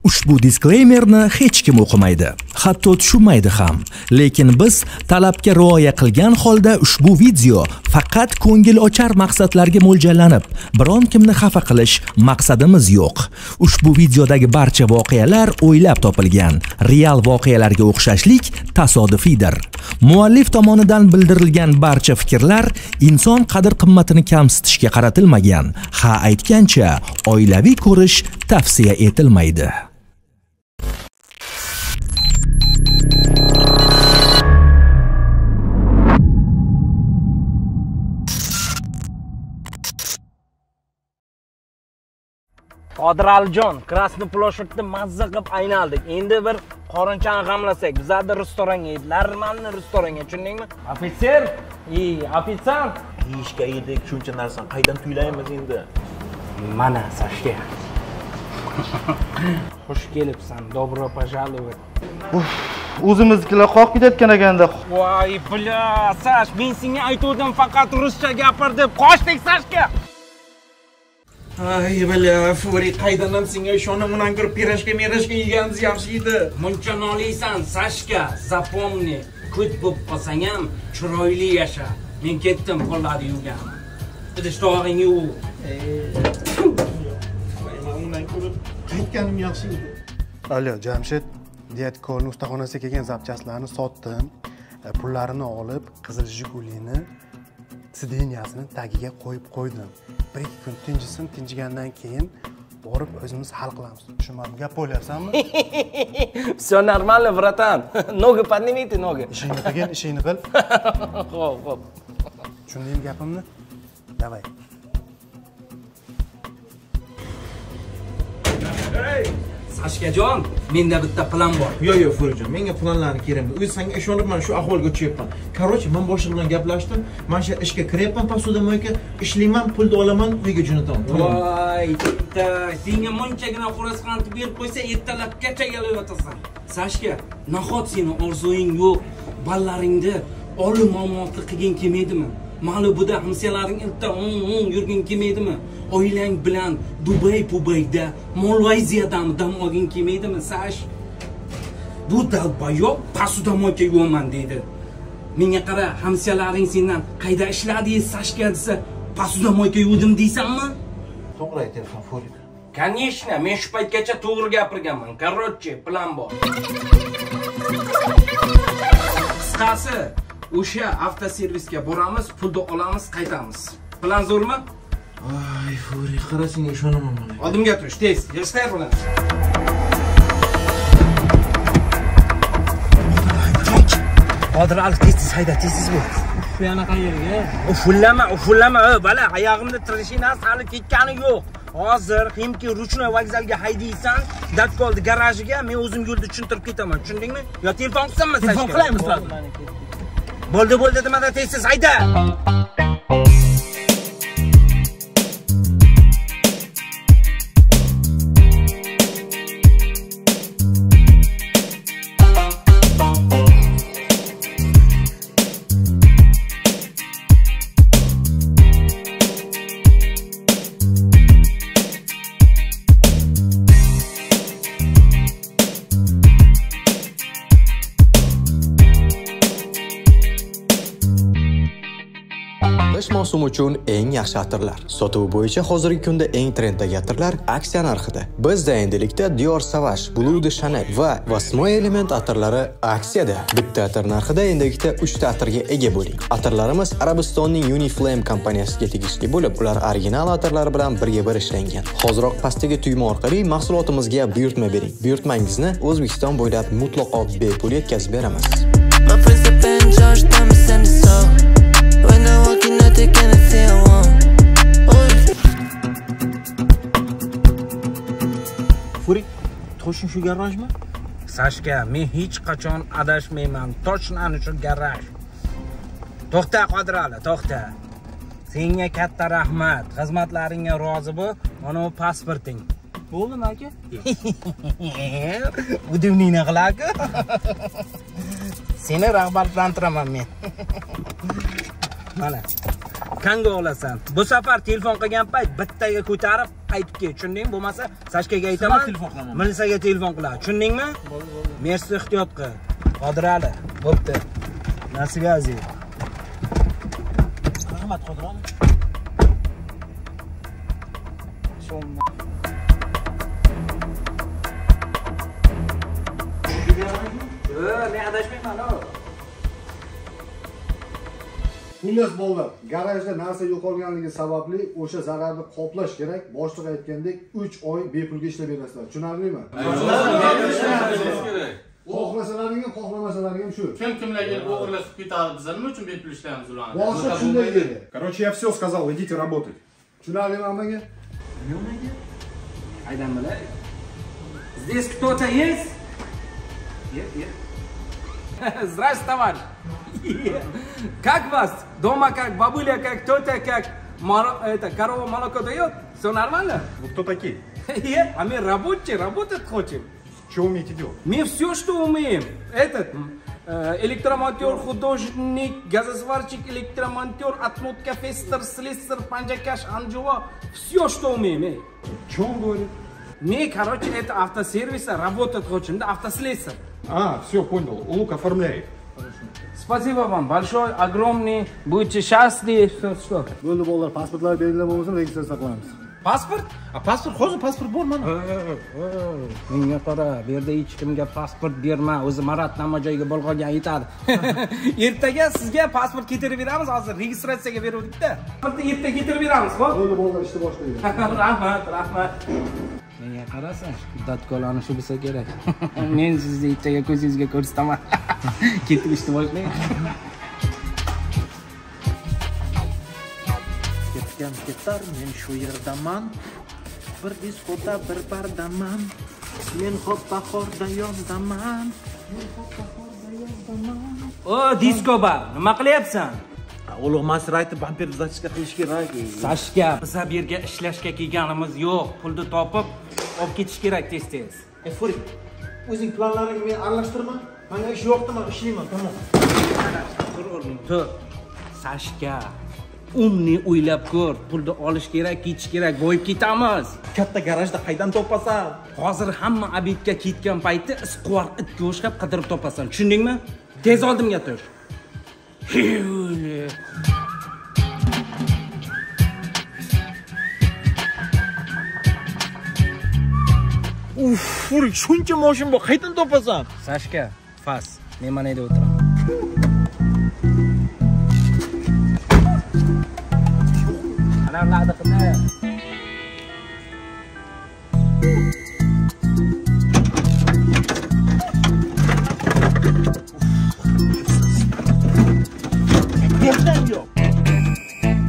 Ushbu diskleymerni hech kim o'qimaydi, hatto tushunmaydi ham. Lekin biz talabga rioya qilgan holda ushbu video faqat ko'ngil ochar maqsadlarga mo'ljallanib, biron kimni xafa qilish maqsadimiz yo'q. Ushbu videodagi barcha voqealar o'ylab topilgan, real voqealarga o'xshashlik tasodifiydir. Muallif tomonidan bildirilgan barcha fikrlar inson qadr-qimmatini kamsitishga qaratilmagan. Ha aytgancha, oilaviy ko'rish tavsiya etilmaydi. Qodiralijon, Krasnoy Ploshchadni mazza qilib aynaldik. Endi bir qorinchani g'amlasak, bizlarni restoranga yeydi, larmanni restoranga, tushundingmi? Ofitser, ofitsiant. Yeyishga yedik, shuncha narsani qaydan tuylaymiz endi? Mana Sashka. Xush kelibsan, dobro пожаловать. O'zimiznikilar qoqib ketayotgan ekanda. Voy, bля, Sash, men senga aytuvdim, faqat ruscha gapir deb qochdik Sashka. Ay, bля, Furi, qaydanam senga ishonib, undan ko'ra pirashka-mirashka yeganimiz yaxshi edi. Muncha noliysan, Sashka, zapomni, ko't bo'lib qolsang ham chiroyli yasha. Men ketdim, qo'llarni yuvgan. Idish tog'ingni yuv. Undan ko'ra qaytganim yaxshi edi. Alo, Jamshid, Diyatkorning ustaxonasiga kelgan zapchastlarni sotdim. Pullarini olib, qizil Jigulini sidenyasini tagiga qo'yib qo'ydim. Bir ikki kun tinchisin, tinchigandan keyin borib o'zimiz hal qilamiz. Tushunmadim, gap bo'lyapsanmi? Всё нормально, братан. Ногу поднимите, ногу. Ishingni qilgin, ishingni qil. Xo'p, xo'p. Tushundingmi gapimni? Davay. Sashkajon, menda bitta plan bor. Yo'q, yo'q, Furijon, menga planlarni kerak emas. O'zi senga ishonib men shu ahvolga tushyapman. Короче, men boshliq bilan gaplashdim. Men shu ishga kiryapman, посудомойка, ishlayman, pulni olaman, uyga jo'nataman. Voy, senga munchagina xo'roz qanti berib qo'ysa, ertalabgacha yalayotasan. Sashka, nahot seni orzuing yo'q, ballaringni olim omotli qilging kelmaydimi? Malibuda hamsiyalaring ilta yurging kelmaydimi? Oilang bilan Dubay Pubayda, Malayziyadami dam olging kelmaydimi, Sash? Bu dalbayob посудомойка yuvaman deydi. Menga qara, hamsiyalaring sendan qayda ishladingiz, Sashka desa, посудомойка yuvdim deysanmi? To'g'ri aytyapsan, Furik. Конечно, men shu paytgacha to'g'ri gapirganman. Короче, plan bor. Qisqasi, o'sha avtoservisga boramiz, pulni olamiz, qaytamiz. Plan zo'rmi? Ay, Furi, qara, senga ishonaman mana. Oldimga tush, tez, yig'ishtir bilan. Qodir Ali, tez-tez hayda, tez-tez bo'l. Uf, yana qayerga? Ufullama, ufullama, bala, oyog'imda tirishinasi hali ketgani yo'q. Hozir Ximki ruchnoy vokzalga haydaysan, Datkolni garajiga men o'zim yo'lni tushuntirib ketaman, tushundingmi? Yo telefon qilsammi Sashka? Telefon qilaymi sразу? Bo'ldi, bo'ldi demada tez-tez hayda. Qish mavsumi uchun eng yaxshi atirlar. Sotuv bo'yicha hozirgi kunda eng trenddagi atirlar aksiya narxida. Bizda endilikda Dior Sauvage, Blue de Chanel va Восьмой element atirlari aksiyada. Bitta atir narxida endilikda 3 ta atirga ega bo'ling. Atirlarimiz Arabistonning Uniflame kompaniyasiga tegishli bo'lib, ular original atirlar bilan birga-bir ishlangan. Hoziroq pastdagi tugma orqali mahsulotimizga buyurtma bering. Buyurtmangizni O'zbekiston bo'ylab mutlaqo bepul yetkazib beramiz. Furik, to'shin shu garajmi? Sashka, men hech qachon adashmayman. To'shin ana shu garaj. To'xta, Qodirali, to'xta. Senga katta rahmat. Xizmatlaringga rozi bo'l. Mana bu pasporting. Bo'ldimi aka? Udimningni qilar-ku. Seni rag'batlantiraman men. Mana. Kanga olasan. Bu safar telefon qilgan payt bittaga ko'tarib qaytib kel, tushundingmi? Bo'lmasa Sashkaga aytaman, telefon qilaman. Milisaga telefon qiladi, tushundingmi? Mersi ehtiyot qil. Qodirali, bo'pti. Nasiga aziz. Rahmat Qodirali. Men adashmayman, o. Xullas bolalar, garajda narsa yo'qolganligi sababli o'sha zararni qoplash kerak. Boshliq aytgandek 3 oy bepulga ishlab berasizlar. Tushunarlimi? Xohlasalaring ham, xohlamasalaring ham shu. Kim kimlar kelib o'g'irlashib ketadi, biz nima uchun bepul ishlaymiz ularni? Boshliq shunday dedi. Короче, я все сказал, идите работать. Tushunarlimi hammaga? Nimaga? Qaydan bilay? Здесь кто-то есть? Нет, нет. Здравствуйте, товарищ. Как вас? Дома как? Бабуля как? Тетя как? Это, корова молоко дает? Все нормально? Вы кто такие? А мы рабочие, работать хотим. Что умеете делать? Мы все, что умеем. Этот, электромонтер, художник, газосварщик, электромонтер, отмотка, фестер, слесарь, панджакаш, анжуа. Все, что умеем. Что он говорит? Мы, короче, это автосервиса, работать хотим, да, автослесарь. А, все, понял. Лук оформляй. Спасибо вам большое, огромный. Будьте счастливы. Все, что? Bo'ldi bolalar, pasportlar beringlar bo'lmasa registratsiya qilamiz. Pasport? A, pasport, hozir pasport bor mana. Menga qara, bu yerda hech kimga pasport berma, o'zi Marat nima joyga bo'lg'olgan aytadi. Ertaga sizga pasport ketirib beramiz, hozir registratsiyaga beruvdik-da. Pasportni ertaga ketirib beramiz, xo'p? Bo'ldi bolalar, ishni boshlaylik. Rahmat, rahmat. Menga qarasan, datkolani shu bo'lsa kerak. Men sizni ertaga ko'zingizga ko'rsataman. Ketib ishni boshlang. Ketgan ketar, men shu yerdaman. Bir diskoda bir bardaman. Men hop bahorda yozdaman. Men hop bahorda yozdaman. O, disko bar, nima qilyapsan? Ulug' master aytib, bamper zachiska qilish kerak. Sashka, biz bu yerga ishlashga kelganimiz yo'q. Pulni topib olib ketish kerak tez-tez. Furik, o'zing planlaringni men aralashtirma. Menga ish yo'qdi, men ishlayman, tamom. Tur o'rning, tur. Sashka, umni o'ylab ko'r. Pulni olish kerak, ketish kerak, boyib ketamiz. Katta garajda qaydan topasan? Hozir hamma obedga ketgan payti isquvar itga o'xshab qidirib topasan. Tushundingmi? Tez oldimga tush. Uf, Furik, shuncha mashina bor, qaydan topasan? Sashka, fas, men mana yerda o'tiraman. Ana ularni qidir.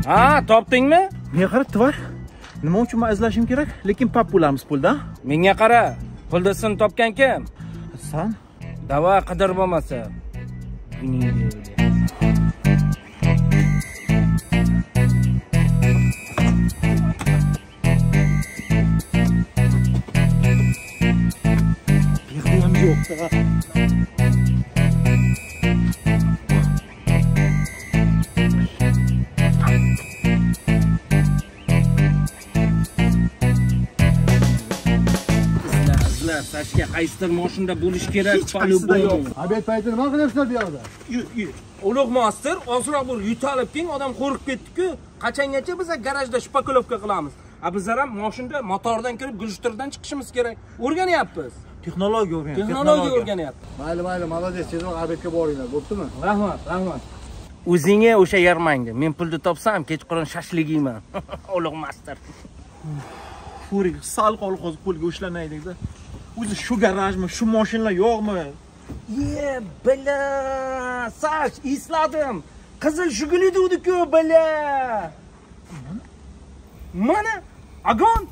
Ha, topdingmi? Menga qara, tvar. Nima uchun men izlashim kerak? Lekin pap bo'lamiz pulda. Menga qara, pulni sen topgan kim? San. Dava qidir bo'lmasa. Bu ham yo'q. Sashka, qaysidir mashinada bo'lish kerak. Hech qaysida yo'q. Obed payti nima qilyapsizlar bu yoqda? Ulug' master, ozroq bir yutalib keyin odam qo'rqib ketdi-ku. Qachongacha biz garajda shpakulovka qilamiz? A bizlar ham mashinada motordan kirib gulishtirdan chiqishimiz kerak. O'rganyapmiz. Texnologiya o'rganyapmiz. Texnologiya o'rganyapmiz. Mayli, mayli, молодец, tezroq obedga boringlar, bo'ptimi? Rahmat, rahmat. O'zingga o'sha yarmangni. Men pulni topsam, kechqurun shashlik yeyman. Ulug' master. Furik, sal qolib hozir pulga ushlanaylik-da. O'zi shu garajmi, shu mashinalar yo'qmi? Ye, bila, Sash, esladim. Qizil Jiguli degdi-ku, bila. Mana, agon.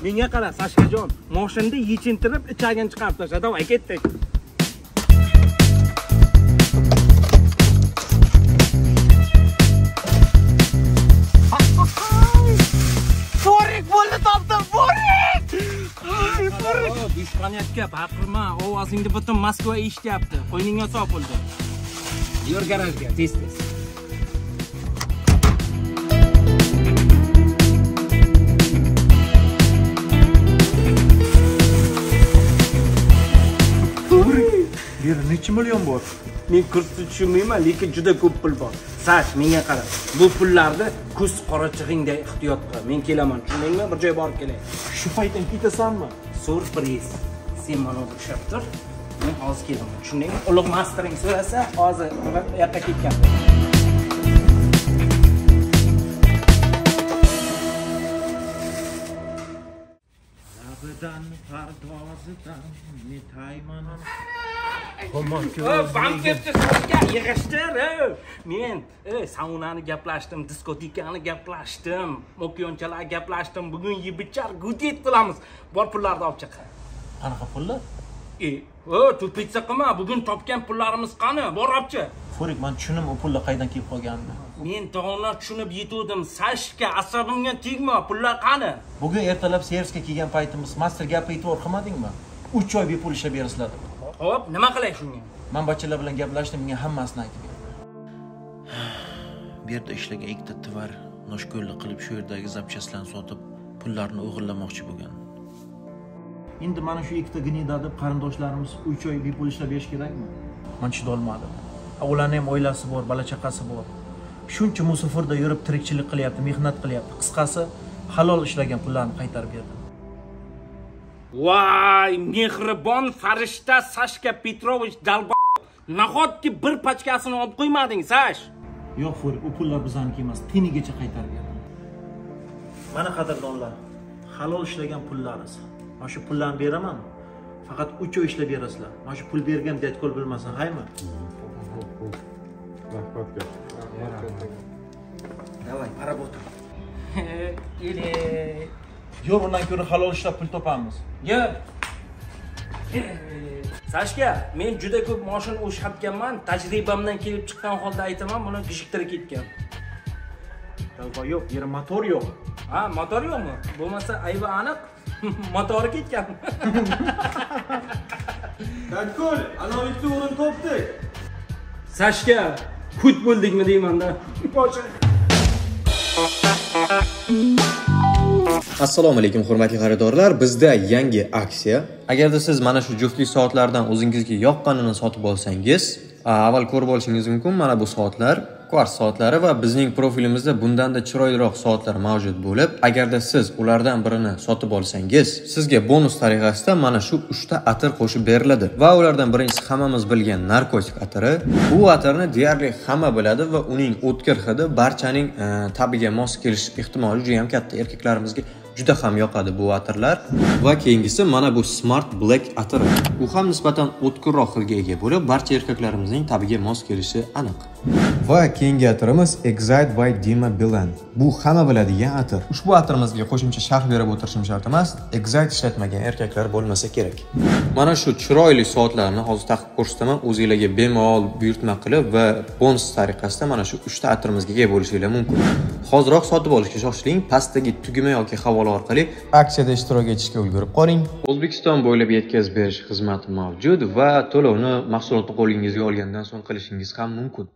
Menga qara, Sashkajon, mashinani yechintirib, ichagini chiqarib tashladi. Davay, ketdik. Furik, pulni topdim, Furik! Ay, Furik! Beshqaniyatga baqirma, ovozingni butun Moskva eshityapti. Qo'yningga sol pulni. Yur garajga, tez-tez. Yerda necha million bor? Men kursni tushunmayman, lekin juda ko'p pul bor. Sash, menga qara. Bu pullarni ko'z qorachig'ingday ehtiyot qil. Men kelaman, tushundingmi? Bir joy borib kelay. Shu paytdan ketasanmi? Surpriz. Sen mana bu ushlab tur. Men hozir kelaman, tushundingmi? Ulug' mastering so'rasa, hozir nima yoqqa ketgan. Labidan pardozidan netayman. Banketchi Sashka yig'ishtir. Men saunani gaplashdim, diskotekani gaplashdim, mokyonchalar gaplashdim. Bugun yebichar gudet qilamiz. Bor pullarni olib chiq. Qanaqa pullar? Tupitsa qilma, bugun topgan pullarimiz qani? Bor olib chiq. Furik, men tushundim u pullar qaydan kelib qolganini. Men tog'lar tushunib yetuvdim. Sashka, asabimga tegma, pullar qani? Bugun ertalab servisga kelgan paytimiz master gapga e'tibor qilmadingmi? 3 oy bepul ishlab berasizlar deb. Xo'p, nima qilay shunga? Men bachalar bilan gaplashdim, menga hammasini aytib berdi. Bu yerda ishlagan ikkita tovar noshko'llik qilib shu yerdagi zapchastlarni sotib, pullarni o'g'irlamoqchi bo'lgan. Endi mana shu ikkita gnida deb qarindoshlarimiz 3 oy bepul ishlab berish kerakmi? Men chidolmadim. Ularning ham oilasi bor, bola chaqasi bor. Shuncha musofirda yurib tirikchilik qilyapti, mehnat qilyapti. Qisqasi, halol ishlagan pullarni qaytarib berdim. Voy, mehribon farishta Sashka Petrovich dalba. Nahotki bir pachkasini olib qo'ymading, Sash? Yo'q, Furik, u pullar bizaniki emas, tinigacha qaytarib berdim. Mana qadrdonlar, halol ishlagan pullaringiz. Mana shu pullarni beraman. Faqat 3 oy ishlab berasizlar. Mana shu pul bergan dядкол bilmasin, haymi? Rahmat. Давай, поработаем. Или yo'q, undan ko'ra halol ishlab pul topamiz. Yo'q. Sashka, men juda ko'p mashina o'shatganman, tajribamdan kelib chiqqan holda aytaman, buni gijiktirib ketgan. Talba yo'q, yeri motor yo'q. Ha, motor yo'qmi? Bo'lmasa aybi aniq, motori ketgan. Dankul, ana ikkita o'rin topdik. Sashka, kut bo'ldikmi deyman-da. Assalomu alaykum hurmatli xaridorlar, bizda yangi aksiya. Agarda siz mana shu juftlik soatlardan o'zingizga yoqqanini sotib olsangiz, avval ko'rib olishingiz mumkin mana bu soatlar, kvarts soatlari va bizning profilimizda bundan-da chiroyliroq soatlar mavjud bo'lib, agarda siz ulardan birini sotib olsangiz, sizga bonus tariqasida mana shu 3 ta atir qo'shib beriladi. Va ulardan birinchisi hammamiz bilgan narkotik atiri. Bu atirni deyarli hamma biladi va uning o'tkir hidi barchaning tabiga mos kelish ehtimoli juda ham katta. Erkaklarimizga juda ham yoqadi bu atirlar. Va keyingisi mana bu Smart Black atiri. U ham nisbatan o'tkirroq hidga ega bo'lib, barcha erkaklarimizning tabiga mos kelishi aniq. Va keyingi atirimiz Excite by Dima Bilan. Bu hamma biladigan atir. Ushbu atirimizga qo'shimcha sharh berib o'tirishim shart emas. Excite ishlatmagan erkaklar bo'lmasa kerak. Mana shu chiroyli soatlarni hozir taqib ko'rsataman. O'zingizlarga bemalol buyurtma qilib va bonus tariqasida mana shu 3 ta atirimizga ega bo'lishingiz mumkin. Hoziroq sotib olishga shoshiling. Pastdagi tugma yoki havola orqali aksiyada ishtirok etishga ulgurib qoling. O'zbekiston bo'ylab yetkazib berish xizmati mavjud va to'lovni mahsulotni qo'lingizga olgandan so'ng qilishingiz ham mumkin.